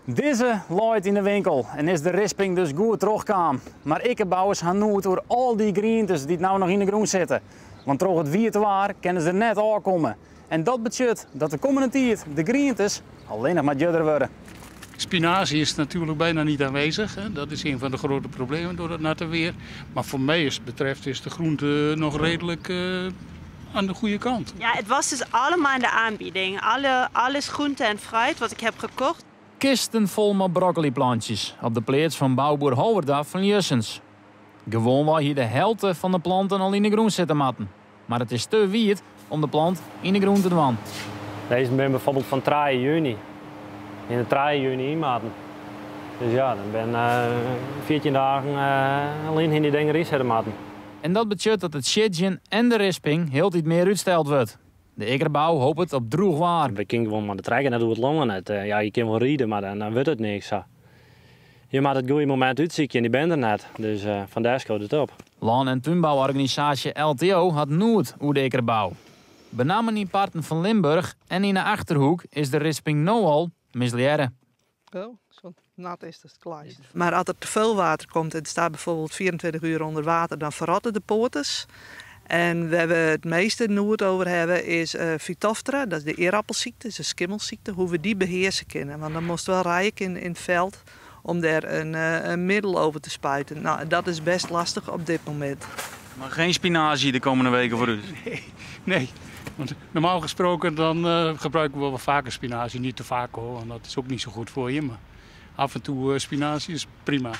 Dizze leit yn de winkel en is de risping dus goed trochkaam. Mar ikkerbouwers ha noed oer al dy grientes dy't no noch yn de grûn sitte. Want troch it wiete waar kinne se der net ôfkomme. En dat betsjut dat de kommende tiid de grientes allinnich mar djurder wurde. Spinazie is natuurlijk bijna niet aanwezig. Hè. Dat is een van de grote problemen door het natte weer. Maar voor mij is, betreft is de groente nog redelijk aan de goede kant. Ja, het was dus allemaal in de aanbieding. Alles groente en fruit wat ik heb gekocht. Kisten fol mei broccoliplantjes op de pleats fan bouboer Holwerda fan Ljussens. Gewoanwei hie de helte fan de planten al yn de grûn sitte moatten. Mar it is te wiet om de plant yn de grûn te dwaan. Deze ben bijvoorbeeld van 3 juni. In de 3 juni inmaten. Dus ja, dan ben 14 dagen alleen in die dingen erin zetten matten. En dat betsjut dat it siedzjen en de risping hieltyd mear útsteld wurdt. De ikkerbou hopet op drûch waar. We kunnen gewoon maar de trekker net hoe het longen net. Ja, je kunt wel rijden, maar dan wordt het niks. Zo. Je moet het goede moment uitzoeken en die ben er net. Dus vandaar schoot het op. Lân- en túnbouorganisaasje LTO hat noed oer de ikkerbou. Benammen yn parten fan Limburch en yn de Achterhoek is de risping no al mislearre. Oh, zo nat is het klaar. Maar als er te veel water komt en het staat bijvoorbeeld 24 uur onder water, dan verrotten de poorters. En waar we het meeste nood over hebben is Phytophthora, dat is de eerappelziekte, dat is een schimmelziekte, hoe we die beheersen kunnen. Want dan moest wel rijden in het veld om daar een middel over te spuiten. Nou, dat is best lastig op dit moment. Maar geen spinazie de komende weken voor u? Nee, nee. Want normaal gesproken dan gebruiken we wel vaker spinazie. Niet te vaak hoor, want dat is ook niet zo goed voor je. Maar af en toe spinazie is prima.